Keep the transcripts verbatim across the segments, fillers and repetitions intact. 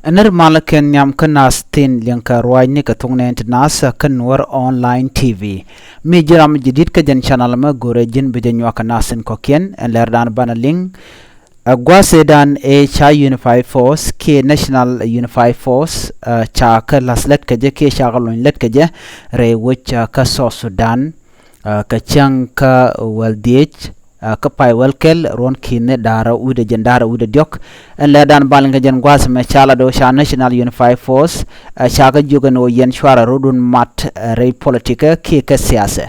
Ɛ nir malä kɛn nhiam kä nath tin liɛŋkɛ ruaacni kɛ thok nɛɛni ti nath kä Nuɛr Online T V. Mi ji̱ ram ji̱ di̱t kä jɛn channel mɛ, go̱rɛ ji̱n bi jɛ nyuak kɛ nath tin kɔ̱kiɛn. Ɛn lɛr dan banɛ liŋ, ɛ gua̱a̱th ëëdan ëë ca Unified Force kiɛ National Unified Force, ɛ ca kɛ la̱th lät kɛ jɛ kiɛ ca kɛ lony lät kɛ jɛ rɛy wec, ɛ kä South Sudan, ɛ kɛ cäŋ kä wäl dhieec, ɛ kä pay wäl kɛl, ruɔ̱n ki̱ni da̱ŋ rɛw wi̱cdɛ jiɛn da̱ŋ rɛw wi̱cdɛ diɔ̱k. Ɛn lɛr dan banɛ liŋ kɛ jɛn gua̱a̱th mɛ, ca lat ɣöö ca National Unified Force, ɛ ca kɛ jiök ɛn ɣöö yɛn /cuarɛ rɔ̱dun mat, ɛ rɛy politik kiɛ kɛ siasa.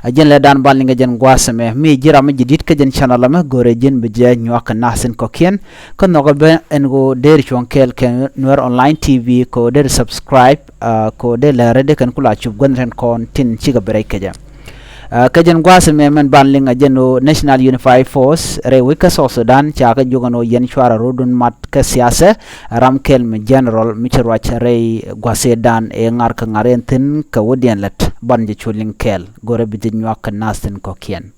Ɛ jɛn lɛr dan banɛ liŋ kɛ jɛn gua̱a̱th mɛ. Mi ji̱ ram mi ji̱ di̱t kä jɛn channel mɛ, go̱rɛ ji̱n bi jɛ nyuak kɛ nath tin kɔ̱kiɛn. Kä nhɔkɛ bä ɛn ɣöö deri cuɔ̱ŋ kɛɛl kɛ Nuɛr Online T V, kɛ ɣöö deri subscribe, ɛ kɛ ɣöö deri lɛr rɛy dee kɛn ku la cup gua̱n tin kɔ̱ŋ tin cikɛ bi rɛc kɛ jɛ. Ɛ kä jɛn gua̱a̱th mɛ, mɛn banɛ liŋ ɛ jɛn ɣöö National Unified Force rɛy wec kä South Sudan ca kɛ jiök ɛn ɣöö yɛn /cuarɛ rɔ̱dun mat kä siasa, ɛ ram kɛl mi general mi ci ruac rɛy gua̱a̱th ëëdan ëë ŋa̱r kɛ ŋa̱r ɛn thi̱n kɛ wädiɛn lät. Banɛ jɛ cu liŋ kɛɛl, go̱rɛ bi jɛ nyuak kɛ nath tin kɔ̱kiɛn.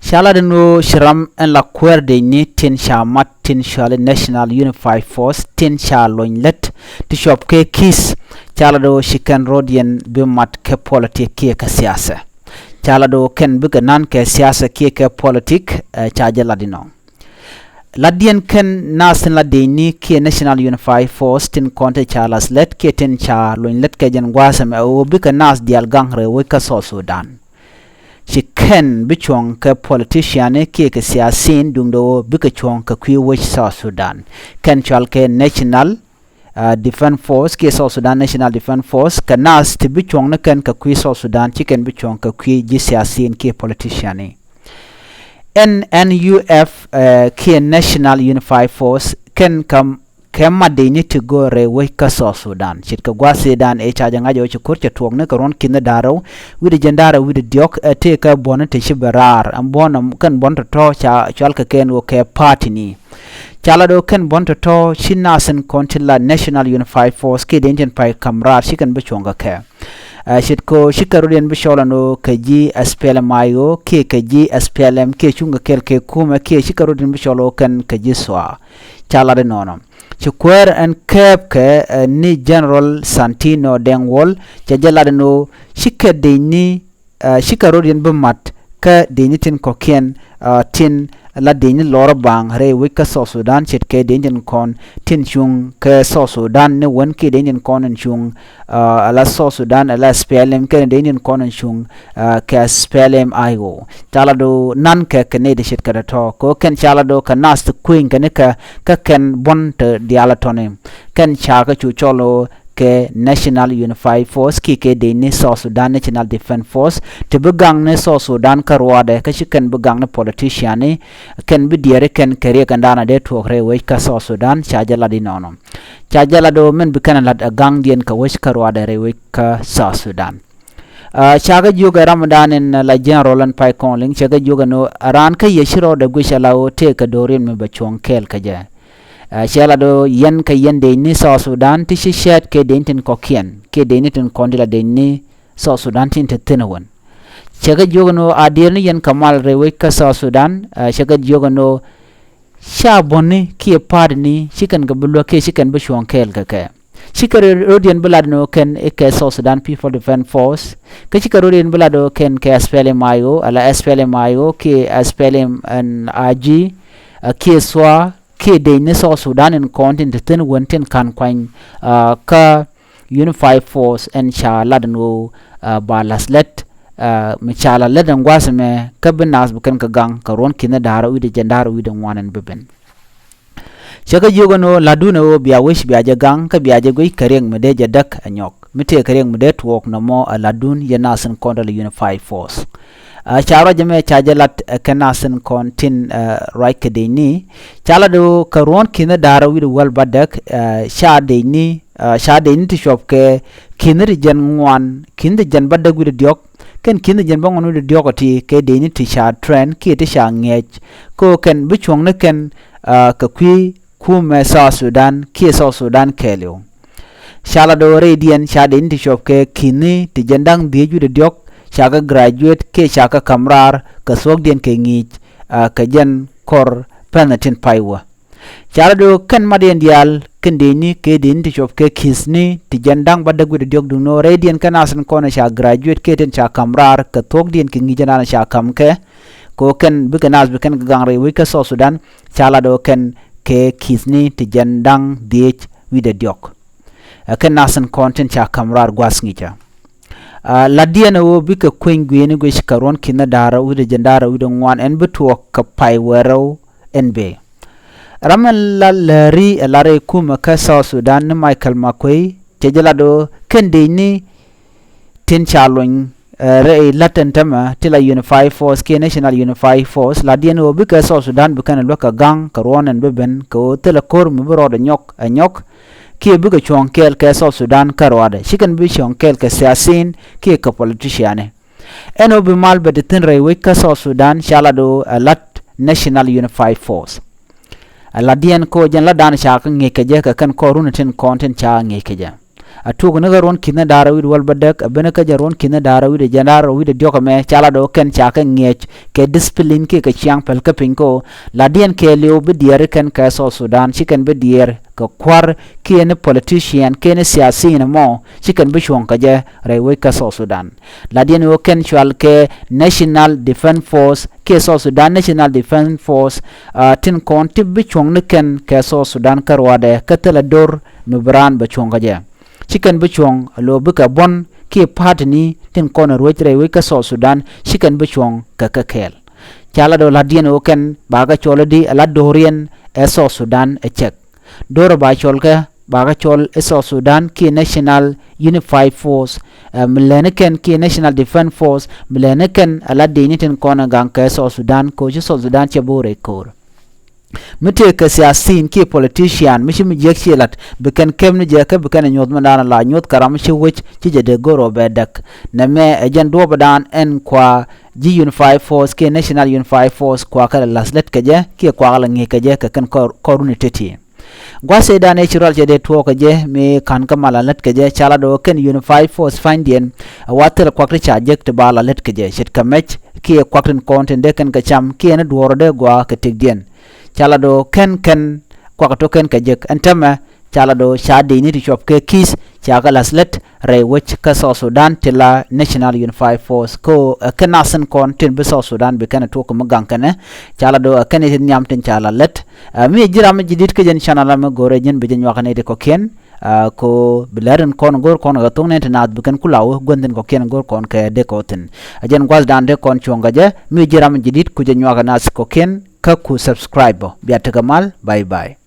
Ca lat ɛn ɣöö ci ram ɛn la kuäär dëcni tin ca mat tin cɔali National Unified Force tin ca lony lät ti cuɔp kɛ ki̱th. Ca lat ɣöö ci kɛn rɔ̱diɛn bi mat kɛ politik kiɛ kɛ siasa. Ca lat ɣöö kɛn bikɛ na̱n kɛ siasa kiɛ kɛ politik, ɛ ca jɛ lat inɔ. Latdiɛn kɛn nath tin la dëcni kiɛ National Unified Force tin kɔn ti ca la̱th lät kiɛ tin ca lony lät kɛ jɛn gua̱a̱th ɛmɛ ɛ ɣöö bikɛ nath diaal gaŋ rɛy wec kä South Sudan. Ci kɛn bi cuɔ̱ŋ kɛ politician kiɛ kɛ siasin, duundɛ ɣöö bikɛ cuɔ̱ŋ kɛ kui̱ wec South Sudan. Kɛn cɔal kɛ National, ɛ Defense Force kiɛ South Sudan National Defense Force, kɛ nath ti bi cuɔ̱ŋ ni kɛn kɛ kui̱ South Sudan, /ci kɛn bi cuɔ̱ŋ kɛ kui̱ ji̱ siasin kiɛ politician. N N U F, ɛ kiɛ National Unified Force, kɛn kɛ kɛ mat dëcni ti go̱o̱r rɛy wec kä South Sudan. Ce̱tkɛ gua̱a̱th ëëdan ëë ca jɛ ŋa̱c ɣöö ci ko̱r cɛ tuɔɔk ni kɛ ruɔ̱n ki̱ni da̱ŋ rɛw wi̱cdɛ jiɛn da̱ŋ rɛw wi̱cdɛ diɔ̱k, ɛ tëëkɛ buɔ̱ni ti ci ben raar. Ɛn buɔ̱n, kɛn buɔ̱n tɔ̱tɔ̱ ca cɔal kɛ kɛn ɣöö kɛ party ni. Ca lat ɣöö kɛn buɔ̱n tɔ̱tɔ̱ ci nath tin kɔn tin la National Unified Force kiɛ dëcni tin pay ka̱m raar /ci kɛn bi cuɔ̱ŋ kɛ kɛ. Ɛ ce̱tkɛ ɣöö cikɛ rɔ̱diɛn bi cɔl ɛn ɣöö kɛ ji̱ S P L M I O kiɛ kɛ ji̱ S P L M kiɛ cuŋkɛ kɛɛl kɛ kumɛ kiɛ cikɛ rɔ̱diɛn bi cɔl ɣöö kɛn kɛ ji̱ SSOA. Ca lat inɔnɔ. Ci kuäär ɛn kɛɛpkɛ, ɛ ni General Santino Deng Wol, cɛ jɛ lat ɛn ɣöö cikɛ dëcni, ɛ cikɛ rɔ̱diɛn bi mat kä dëcni tin kɔ̱kiɛn, ɛ tin la dëcni lɔr baŋ rɛy wec kä South Sudan, ce̱tkɛ dëcni tin kɔn tin cuŋ kɛ South Sudan ni wän kiɛ dëcni tin kɔn tin cuŋ, ɛ la South Sudan, ɛ la S P L M kɛnɛ dëcni tin kɔn tin cuŋ, ɛ kɛ S P L M I O. Ca lat ɣöö na̱n kɛ kɛ nɛy ti ce̱tkɛ tɔ̱tɔ̱. Kɛ ɣöö kɛn ca lat ɣöö kɛ nath ti kueeny kɛ ni kɛ, kä kɛn buɔ̱n ti diaal ɛ tɔ̱ni. Kɛn ca kɛ cu cɔl ɣöö kɛ National Unified Force kiɛ kɛ dëcni South Sudan National Defense Force, ti bi gaŋni South Sudan kä ruaadɛ, kä /ci kɛn bi gaŋni politician ni. Kɛn bi diɛɛri kɛn kɛ riɛk ɛn da̱a̱n a dee tuɔɔk rɛy wec kä South Sudan. Ca jɛ lat inɔnɔ. Ca jɛ lat ɣöö min bi kɛn ɛ la̱t ɛ gaŋdiɛn kɛ wec kä ruaadɛ rɛy wec kä South Sudan. Ɛ ca kɛ jiök ɛ ram dan in la General ɛn pay kɔn liŋ, cɛ kɛ jiök ɛn ɣöö ɛ raan kä yɛ ci rɔɔdɛ guic ala ɣöö tëëkɛ do̱riɛn mi bɛ cuɔ̱ŋ kɛɛl kɛ jɛ. Ɛ cɛ lat ɣöö yɛn kɛ yɛn dëcni South Sudan ti ci cɛɛt kɛ dëcni tin kɔ̱kiɛn kiɛ dëcni tin kɔn ti la dëcni South Sudan tin te thi̱n ɛ wän. Cɛ kɛ jiök ɛn ɣöö a diɛɛr ni yɛn kɛ mal rɛy wec kä South Sudan. Ɛ cɛ kɛ jiök ɛn ɣöö /ca buɔ̱ni kiɛ party ni /ci kɛn kɛ bi luäk kiɛ /ci kɛn bi cuɔ̱ŋ kɛɛl kɛ kɛ. Cikɛ rɔ-, rɔ̱diɛn bi lat ɛn ɣöö kɛn i̱ kɛ South Sudan People Defense Force. Kä cikɛ rɔ̱diɛn bi lat ɛn ɣöö kɛn kɛ S P L M I O, ala S P L M I O kiɛ S P L M N I G, ɛ kiɛ SSOA, kiɛ dëcni South Sudan in kɔn tin te thi̱n wän tin /ka̱n kuany, ɛ kä Unified Force. Ɛn ca lat ɛn ɣöö, ɛ ba la̱th lät, ɛ mi ca la̱th lät ɛn gua̱a̱th ɛmɛ, kä bi nath bi kɛn kɛ gaŋ kɛ ruɔ̱n ki̱ni da̱ŋ rɛw wi̱cdɛ jiɛn da̱ŋ rɛw wi̱cdɛ ŋuan ɛn bi ben. Cɛ kɛ jiök ɛn ɣöö la̱tdun ɛ ɣöö bia wec bia jɛ gaŋ, kä bia jɛ guic kɛ riɛk mi dee jɛ däk ɛ nyɔk, mi tëëkɛ riɛk mi dee tuɔɔk nɔmɔ ɛ la̱tdun yɛn nath tin kɔn ti la Unified Force. Ɛ ca ruac ɛmɛ ca jɛ lat, ɛ kɛ nath tin kɔn tin, ɛ ruac kɛ dëcni. Ca lat ɣöö kɛ ruɔ̱n ki̱ni da̱ŋ rɛw wi̱cdɛ wäl bädäk, ɛ ca dëcni, ɛ ca dëcni ti cuɔp kɛ ki̱ni ti jiɛn ŋuan, ki̱ni ti jiɛn bädäk wi̱cdɛ diɔ̱k, kɛn ki̱ni ti jiɛn bäŋuan wi̱cdɛ diɔ̱k ɛ ti kɛ dëcni ti ca train kiɛ ti ca ŋi̱eec. Kɛ ɣöö kɛn bi cuɔ̱ŋ ni kɛn, ɛ kɛ kui̱ kumɛ South Sudan kiɛ South Sudan kɛɛliw. Ca lat ɣöö rɛydiɛn ca dëcni ti cuɔp kɛ ki̱ni ti jiɛn da̱ŋ dhieec wi̱cdɛ diɔ̱k, ca kɛ graduate kiɛ ca kɛ ka̱m raar kɛ thuɔ̱kdiɛn kɛ ŋi̱i̱c, ɛ kɛ jɛn kɔr pɛn tin pay wä. Ca la do̱ kɛn matdiɛn diaal kɛn dëëcni kɛ dëëcni ti cuɔp kɛ ki̱thni ti jiɛn da̱ŋ bädäk wi̱cdɛ diɔ̱k duŋni ɣöö rɛydiɛn kɛn nath tin kɔn ca graduate kiɛ tin ca ka̱m raar kɛ thuɔ̱kdiɛn kɛ ŋi̱i̱cdan ca ka̱m kɛ, kɛ ɣöö kɛn bikɛ nath bi kɛn kɛ gaŋ rɛy wec kä South Sudan. Ca la do̱ kɛn kɛ ki̱thni ti jiɛn da̱ŋ dhieec wi̱cdɛ diɔ̱k. Ɛ kɛn nath tin kɔn tin ca ka̱m raar gua̱th ŋi̱i̱cä. Latdiɛn ɛ ɣöö bikɛ kueny gui̱i̱ni guic kɛ ruɔ̱n ki̱n da̱ŋ rɛw wi̱cdɛ jiɛn da̱ŋ rɛw wi̱cdɛ ŋuan, ɛn bi tuɔɔk kɛ pay wäl rɛw ɛn bëë. Ram in la lääri ɛ lar rɛy kumɛ kä South Sudan ni Michael Makuei, cɛ jɛ lat ɣöö kɛn dëëcni tin ca luny rɛy la̱t ɛn tämɛ ti la Unified Force kiɛ National Unified Force, latdiɛn ɣöö bikɛ South Sudan bi kɛn luäk kɛ ga̱ŋ kɛ ruɔ̱n ɛn bi ben, kɛ ɣöö thilɛ ko̱r mi bi rɔɔdɛ nyɔk ɛ nyɔk, kiɛ bikɛ cuɔ̱ŋ kɛɛl kɛ South Sudan kä ruaadɛ, /ci kɛn bi cuɔ̱ŋ kɛɛl kɛ siasin kiɛ kɛ politiciani. Ɛn ɣöö bi mal bɛ te thi̱n rɛy wec kä South Sudan, ca lat ɣöö ɛ la̱t National Unified Force. Ɛ latdiɛn kɛ ɣöö jɛn latdan ca kɛ ŋi̱eec kɛ jɛ kɛ kɛn kɔr runi tin kɔn tin ca ŋi̱eec kɛ jɛ. A tuɔk ni kä ruɔ̱n ki̱n da̱ŋ rɛw wi̱cdɛ wäl bädäk, a ben kä jɛ ruɔ̱n ki̱n da̱ŋ rɛw wi̱cdɛ jiɛn da̱ŋ rɛw wi̱cdɛ diɔ̱k ɛmɛ, ca lat ɣöö kɛn ca kɛ ŋi̱eec kɛ discipline kiɛ kɛ ciaŋ päl kä piny kɛ ɣöö latdiɛn kɛɛliw bi diɛɛri kɛn kɛ South Sudan, /ci kɛn bi diɛɛr kɛ kua̱r kiɛ ni politician kiɛ ni siasin ɛmɔ, /ci kɛn bi cuɔ̱ŋ kɛ jɛ rɛy wec kä South Sudan. Latdiɛn ɣöö kɛn cɔal kɛ National Defense Force kiɛ South Sudan National Defense Force, tin kɔn ti bi cuɔ̱ŋ ni kɛn kɛ South Sudan kä ruaadɛ, kä thilɛ do̱r mi bi raan bɛ cuɔ̱ŋ kɛ jɛ. /Ci kɛn bi cuɔ̱ŋ, a lo̱ bikɛ buɔ̱n kiɛ partyni tin kɔn ruec rɛy wec kä South Sudan, /ci kɛn bi cuɔ̱ŋ kɛ kɛ kɛɛl. Ca lat ɣöö latdiɛn ɣöö kɛn bakɛ cɔl i̱di, ɛ lat do̱riɛn ɛ South Sudan ɛ cɛk. Do̱r ɛ ba cɔl kɛ, bakɛ cɔl i̱ South Sudan kiɛ National Unified Force. Mi lɛni kɛn kiɛ National Defense Force, mi lɛni kɛn ɛ lat dëëcni tin kɔn ɛ gaŋ kɛ South Sudan, kɛ ɣöö ci South Sudan cɛ bo̱o̱r rɛy ko̱o̱r. Mi tëë kɛ siasin kiɛ politician mi ci mi jiäk ciɛ la̱t, bi kɛn kɛp ni jɛ kä bi kɛn ɛ nyuɔ̱th mindan ala nyuɔ̱th kɛ ram mi ci wec, /ci jɛ dee go̱r ɣöö bɛ däk. Nɛmɛ ɛ jɛn duɔ̱ɔ̱pdan ɛn kua ji̱ Unified Force kiɛ National Unified Force, kua kɛ lɛ la̱th lät kɛ jɛ kiɛ kua kɛ lɛ ŋi̱eec kɛ jɛ kɛ kɛn kɔr, kɔr runi teti. Gua̱th ëëdan ëë ci rual cɛ dee tuɔɔk kɛ jɛ mi ka̱n kä mal a lät kɛ jɛ, ca lat ɣöö kɛn Unified Force pa̱nydiɛn ɛ wa thil kuak ti ca jek ti ba la lät kɛ jɛ, ce̱tkɛ mɛc kiɛ kuak tin kɔn tin dee kɛn kɛ cam kiɛ ni duɔ̱ɔ̱r dee gɔaa kɛ tëkdiɛn. Ca lat ɣöö kɛn kɛn kuak tok kɛn kɛ jek. Ɛn tämɛ ca lat ɣöö ca dëëcni ti cuɔp kɛ ki̱th ca kɛ la̱th lät rɛy wec kä South Sudan ti la National Unified Force, kɛ ɣöö ɛ kɛn nath tin kɔn tin bi South Sudan bi kɛn ɛ tuɔk kɛ mi gaŋ kɛnɛ. Ca lat ɣöö ɛ kɛn i̱ ti nhiam tin ca la lät. Mi ji̱ ram mi ji̱ di̱t kä jɛn channel mi go̱o̱rɛ ji̱n bi jɛ nyuak kɛn i̱ ti kɔ̱kiɛn. Kɛ ɣöö bi lɛr in kɔn go̱o̱r kɔn kɛ thok nɛn ti naath bi kɛn ku la wä gua̱n thi̱n kɔ̱kiɛn go̱o̱r kɔn kɛ dee kɛ wä thi̱n. Ɛ jɛn gua̱thdan dee kɔn cuɔ̱ŋ kɛ jɛ. Mi ji̱ ram mi ji̱ di̱t ku jɛ nyuak kɛ naath kɔ̱kiɛn kä ku subscribe bä. Bia tekɛ mal. Bye bye.